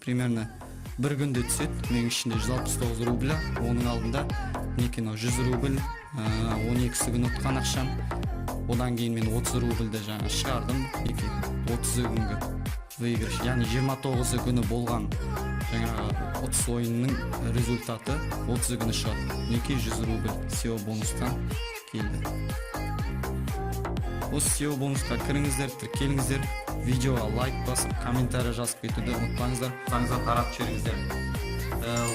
Примерно бір күнде түседі. Менің ішінде 169 рубль. Оның алдында, мінекей, мынау 100 рубль, 12-сі күні ұтқан ақшам. Одан кейін мен 30 рубльді жаңа шығардым. Мінекей, 30 күнгі выигрыш, яғни 29 күні болған жаңағы ұтыс ойынының результаты 30 күні шығады. Мінекей, 100 рубль SEO бонустан келді. Осы SEO бонусқа кіріңіздер, тіркеліңіздер, видеоға лайк басып, комментарий жазып кетуді ұмытпаңыздар, таратып жіберіңіздер.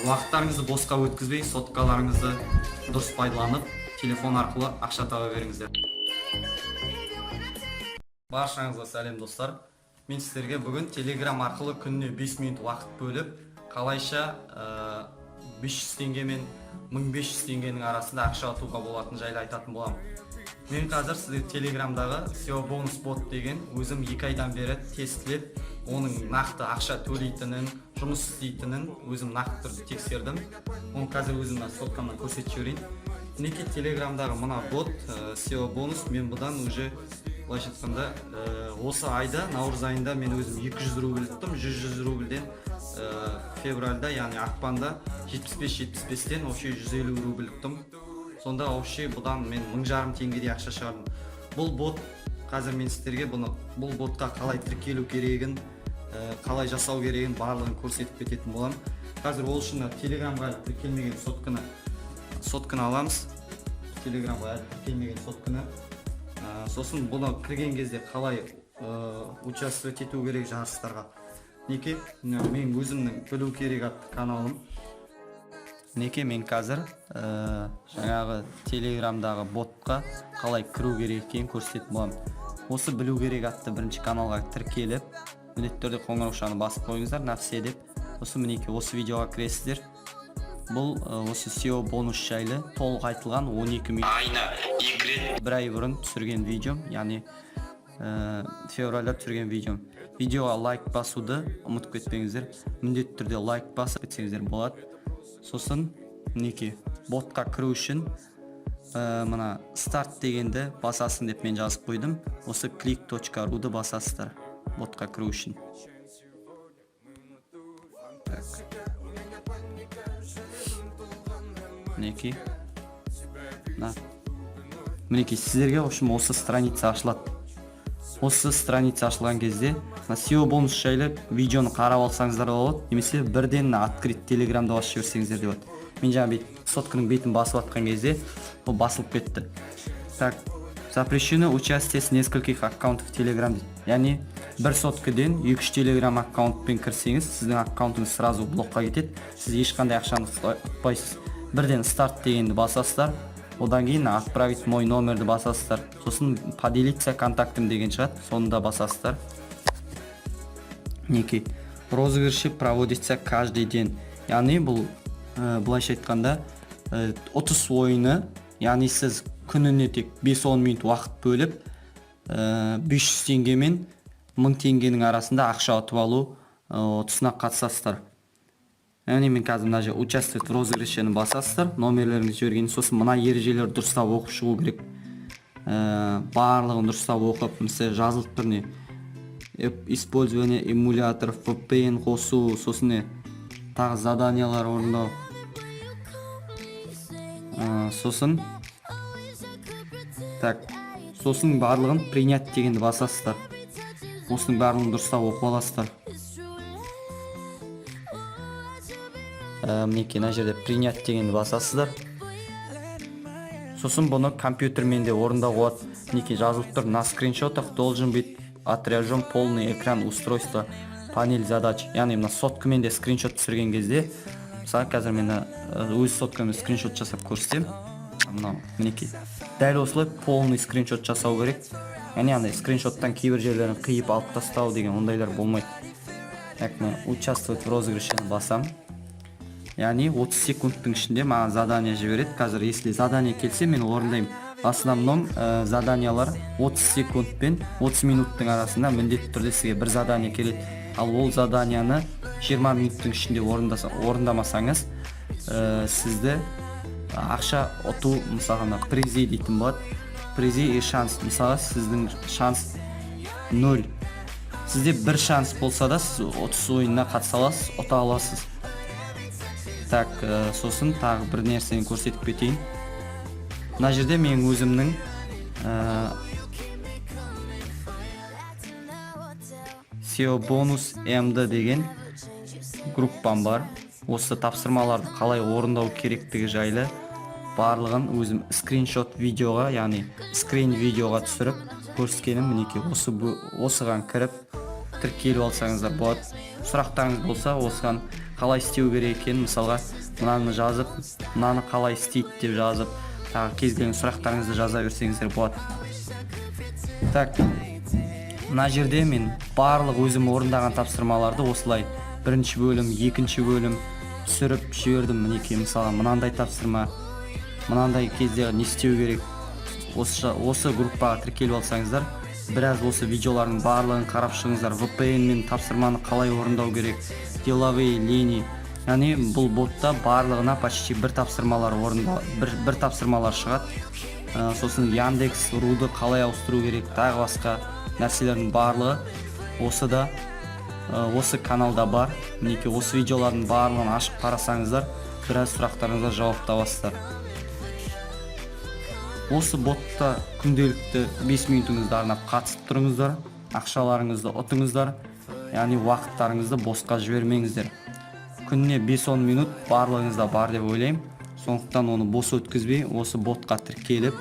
Уақыттарыңызды босқа өткізбей, соткаларыңызды дұрыс пайдаланып, телефон арқылы ақша таба беріңіздер. Баршаңызға сәлем, достар! Мен сіздерге бүгін Телеграм арқылы күніне 5 минут уақыт бөліп, қалайша 500 теңге мен 1500 теңгенің арасында ақша ұтуға болатын жайлы айтатын боламын. Мен қазір сізге Телеграмдағы SEO бонус бот деген, өзім 2 айдан бері тестілеп, оның нақты ақша төлейтінін, жұмыс істейтінін өзім нақты түрде тексердім. Оны қазір өзім мына соткамнан көрсетіп жіберейін. Мінекей, Телеграмдағы мына бот, SEO бонус. Мен бұдан уже, былайша айтқанда, осы айда, наурыз айында мен өзім 200 рубль ұттым 100 рубльден. Февральда, яғни ақпанда, 75 75-тен вообще 150 рубль ұттым. Сонда вообще бұдан мен 1500 теңгедей ақша шығардым. Бұл бот, қазір мен сіздерге бұны, бұл ботқа қалай тіркелу керегін, қалай жасау керегін, барлығын көрсетіп кететін боламын. Қазір ол үшін мына Телеграмға әлі тіркелмеген сотканы аламыз, Телеграмға әлі тіркелмеген сотканы. Сосын бұны кірген кезде қалай участвовать ету керек жарыстарға. Мінекей, мына мен өзімнің «Білу керек» атты каналым. Мінекей, мен қазір жаңағы Телеграмдағы ботқа қалай кіру керек екенін көрсететін боламын. Осы «Білу керек» атты бірінші каналға тіркеліп, міндетті түрде қоңыраушаны басып қойыңыздар, на все деп. Сосын, мінекей, осы видеоға кіресіздер. Бұл осы SEO бонус жайлы толық айтылған 12 минут, Айына екі рет. бір ай бұрын түсірген видеом, яғни февральда түсірген видеом. Видеоға лайк басуды ұмытып кетпеңіздер, міндетті түрде лайк басып кетсеңіздер болады. Сосын, мінекей, ботқа кіру үшін мына «старт» дегенді басасың деп мен жазып қойдым. Осы click.ru-ды басасыздар ботқа кіру үшін. Так, мінекей, мына, мінекей, сіздерге, в общем, осы страница ашылады. Осы страница ашылған кезде мына SEO бонус жайлы видеоны қарап алсаңыздар да болады немесе бірден мына «открыть Телеграмды» басып жіберсеңіздер де болады. Мен жаңа бүйтіп сотканың бетін басып жатқан кезде ол басылып кетті. Так, «запрещено участие с нескольких аккаунтов в Телеграм» дейді, яғни бір соткіден екі, үш Телеграм аккаунтпен кірсеңіз, сіздің аккаунтыңыз сразу блокқа кетеді, сіз ешқандай ақшаны ұтпайсыз. Бірден «старт» дегенді басасыздар, одан кейін «отправить мой номерді» басасыздар, сосын «поделиться контактом» деген шығады, соны да басасыздар. Мінекей, розыгрыши проводится каждый день, яғни бұл былайша айтқанда, ұтыс ойыны, яғни сіз күніне тек 5-10 минут уақыт бөліп, 500 теңге мен 1000 теңгенің арасында ақша ұтып алу ұтысына қатысасыздар. Яғни мен қазір мына жерге «участвовать в розыгрышені» басасыздар, номерлеріңізді жіберген. Сосын мына ережелерді дұрыстап оқып шығу керек, барлығын дұрыстап оқып. Мысалы, жазылып тұр не: использование эмуляторов, VPN қосу, сосын не, тағы заданиялар орындау. Сосын, так, сосын барлығын «принять» дегенді басасыздар. Осының барлығын дұрыстап оқып аласыздар. Мінекей, мына жерде «принять» дегенді басасыздар. Сосын бұны компьютермен де орындауға болады. Мінекей, жазылып тұр: «На скриншотах должен быть отражен полный экран устройства, панель задач». Яғни мына соткамен де скриншот түсірген кезде, мысалы, қазір мен өз соткамен скриншот жасап көрсетемін. Мынау, мінекей, дәл осылай полный скриншот жасау керек, яғни андай скриншоттан кейбір жерлерін қиып алып тастау деген ондайлар болмайды. Так, мына «участвовать в розыгрышені» басамын, яғни 30 секундтың ішінде маған задание жібереді. Қазір, если задание келсе, мен орындаймын. В основном заданиялар 30 секунд пен 30 минуттың арасында міндетті түрде сізге бір задание келеді. Ал ол заданияны 20 минуттың ішінде орындамасаңыз, сізді ақша ұту, мысалға, мына призы дейтін болады, призы и шанс. Мысалы, сіздің шанс нөл. Сізде бір шанс болса да, сіз ұтыс ойынына қатыса аласыз, ұта аласыз. Так, сосын тағы бір нәрсені көрсетіп кетейін. Мына жерде мен өзімнің SEO бонус MD деген группам бар. Осы тапсырмаларды қалай орындау керектігі жайлы барлығын өзім скриншот видеоға, яғни скрин видеоға түсіріп көрсеткенім. Мінекей, осы осыған кіріп тіркеліп алсаңыздар болады. Сұрақтарыңыз болса, осыған қалай істеу керек екенін, мысалға, мынаны жазып, мынаны қалай істейді деп жазып, тағы кез келген сұрақтарыңызды жаза берсеңіздер болады. Так, мына жерде мен барлық өзім орындаған тапсырмаларды осылай бірінші бөлім, екінші бөлім түсіріп жібердім. Мінекей, мысалға, мынандай тапсырма, мынандай кезде не істеу керек. Осы группаға тіркеліп алсаңыздар, біраз осы видеолардың барлығын қарап шығыңыздар. VPN мен тапсырманы қалай орындау керек, деловые линии, яғни бұл ботта барлығына почти бір тапсырмалар орында бір тапсырмалар шығады. Сосын Яндекс руды қалай ауыстыру керек, тағы басқа нәрселердің барлығы осы да, осы каналда бар. Мінекей, осы видеолардың барлығын ашып қарасаңыздар, біраз сұрақтарыңызға жауап табасыздар. Осы ботта күнделікті 5 минутыңызды арнап қатысып тұрыңыздар, ақшаларыңызды ұтыңыздар, яғни уақыттарыңызды босқа жібермеңіздер. Күніне 5-10 минут барлығыңызда бар деп ойлаймын, сондықтан оны бос өткізбей, осы ботқа тіркеліп,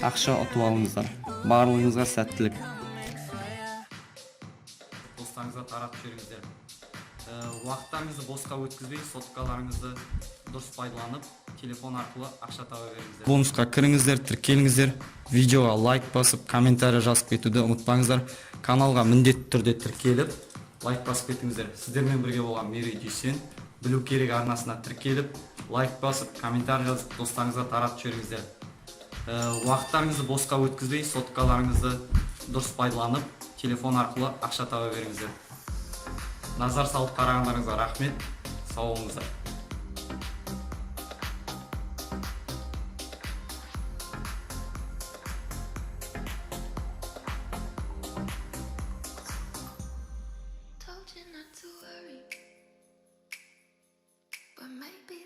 ақша ұтып алыңыздар. Барлығыңызға сәттілік! Достарыңызға таратып жіберіңіздер. Уақыттарыңызды босқа өткізбей, соткаларыңызды дұрыс пайдаланып, телефон арқылы ақша таба беріңіздер. Бонусқа кіріңіздер, тіркеліңіздер, видеоға лайк басып, комментарий жазып кетуді ұмытпаңыздар. Каналға міндетті түрде тіркеліп, лайк басып кетіңіздер. Сіздермен бірге болған Мерей Дүйсен. Білу керек арнасына тіркеліп, лайк басып, комментарий жазып, достарыңызға таратып жіберіңіздер. Уақыттарыңызды босқа өткізбей, соткаларыңызды дұрыс пайдаланып, телефон арқылы ақша таба беріңіздер. Назар салып қарағандарыңызға рахмет, сау болыңыздар! Told you not to worry, but maybe